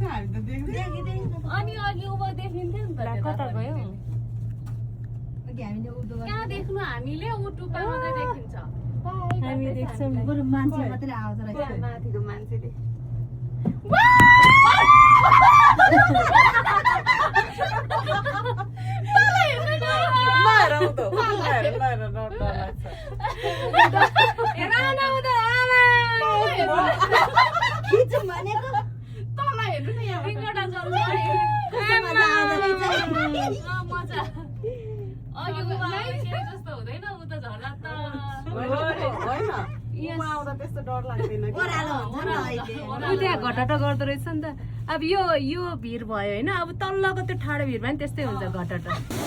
अनि अघि उँभो देखिन्थ्यो नि त कता गयो कहाँ देख्नु हामीले ऊ टुप्पा मात्रै देखिन्छ हामी देख्छौँ बरु मान्छे मात्रै आउँछ रहेछ माथिको मान्छेले खिचौँ भनेको तल हेर्नु न यहाँ रिङ्गटा चल्छ मजा अघि उँभो आउँदाखेरि जस्तो हुँदैन ऊ त झर्ला त ओह्रालो हुन्छ नि अहिले त्यहाँ घटाटा गर्दो रहेछ नि त अब यो भिड भयो होइन अब तल्लोको त्यो ठाडो भिड भयो नि त्यस्तै हुन्छ घटाटा